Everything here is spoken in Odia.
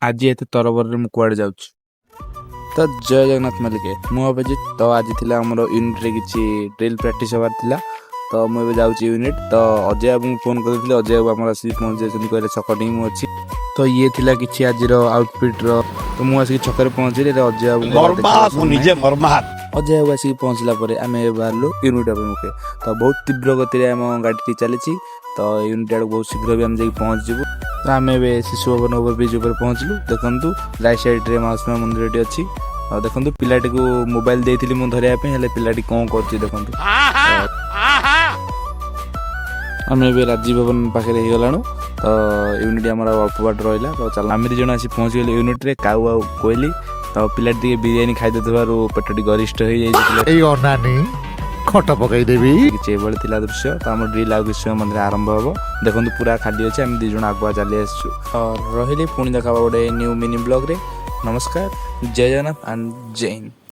ଆଜି ଏତେ ତରବରରେ ମୁଁ କୁଆଡ଼େ ଯାଉଛି? ତ ଜୟ ଜଗନ୍ନାଥ ମାଲିକେ, ମୁଁ ଅଭିଜିତ। ତ ଆଜି ଥିଲା ଆମର ୟୁନିଟ୍ରେ କିଛି ଡ୍ରିଲ୍ ପ୍ରାକ୍ଟିସ୍ ହେବାର ଥିଲା। ତ ମୁଁ ଏବେ ଯାଉଛି ୟୁନିଟ୍। ତ ଅଜୟ ବାବୁଙ୍କୁ ଫୋନ୍ କରିଥିଲି, ଅଜୟ ବାବୁ ଆମର ଆସିକି ପହଞ୍ଚି ଯାଇଛନ୍ତି। କହିଲେ ଛକଠି ମୁଁ ଅଛି। ତ ଇଏ ଥିଲା କିଛି ଆଜିର ଆଉଟଫିଟ୍ର। ତ ମୁଁ ଆସିକି ଛକରେ ପହଞ୍ଚିଲି, ହେଲେ ଅଜୟ ବାବୁଙ୍କ ମର୍ମାହତ, ମୁଁ ନିଜେ ମର୍ମାହତ। ଅଜୟ ବାବୁ ଆସିକି ପହଞ୍ଚିଲା ପରେ ଆମେ ଏବେ ବାହାରିଲୁ ୟୁନିଟ୍ ଅଭିମୁଖେ। ତ ବହୁତ ତୀବ୍ର ଗତିରେ ଆମ ଗାଡ଼ିଟି ଚାଲିଛି। ତ ୟୁନିଟ୍ ଆଡ଼କୁ ବହୁତ ଶୀଘ୍ର ବି ଆମେ ଯାଇକି ପହଞ୍ଚିଯିବୁ। ତ ଆମେ ଏବେ ଶିଶୁ ଭବନ ଓଭର ବ୍ରିଜ୍ ଉପରେ ପହଞ୍ଚିଲୁ। ଦେଖନ୍ତୁ, ରାଇଟ୍ ସାଇଡ଼୍ରେ ମାଉସୀ ମା ମନ୍ଦିରଟି ଅଛି। ଆଉ ଦେଖନ୍ତୁ, ପିଲାଟିକୁ ମୋବାଇଲ ଦେଇଥିଲି ମୁଁ ଧରିବା ପାଇଁ, ହେଲେ ପିଲାଟି କ'ଣ କରୁଛି ଦେଖନ୍ତୁ। ଆମେ ଏବେ ରାଜୀବ ଭବନ ପାଖରେ ହେଇଗଲାଣୁ। ତ ୟୁନିଟ୍ ଆମର ଆଉ ଅଳ୍ପ ବାଟ ରହିଲା। ତ ଚାଲ, ଆମେ 2 ଜଣ ଆସି ପହଞ୍ଚିଗଲୁ ୟୁନିଟ୍ରେ, କାଉ ଆଉ କୋଇଲି। ତ ପିଲାଟି ଟିକେ ବିରିୟାନୀ ଖାଇଦେଇଥିବାରୁ ପେଟଟି ଗରିଷ୍ଠ ହେଇଯାଇଛି ପିଲା। ଏଇ ଅନାନି, ଖଟ ପକେଇଦେବି। କିଛି ଏଭଳି ଥିଲା ଦୃଶ୍ୟ। ତ ଆମର ଡ୍ରିଲ୍ ଆଉ କିଛି ସମୟ ମଧ୍ୟରେ ଆରମ୍ଭ ହେବ। ଦେଖନ୍ତୁ, ପୁରା ଖାଲି ଅଛି। ଆମେ 2 ଜଣ ଆଗୁଆ ଚାଲି ଆସିଛୁ। ତ ରହିଲି, ପୁଣି ଦେଖା ହବ ଗୋଟେ ନ୍ୟୁ ମିନି ବ୍ଲଗ୍ରେ। ନମସ୍କାର, ଜୟ ଜଗନ୍ନାଥ ଆଣ୍ଡ ଜୟ ହିନ୍ଦ।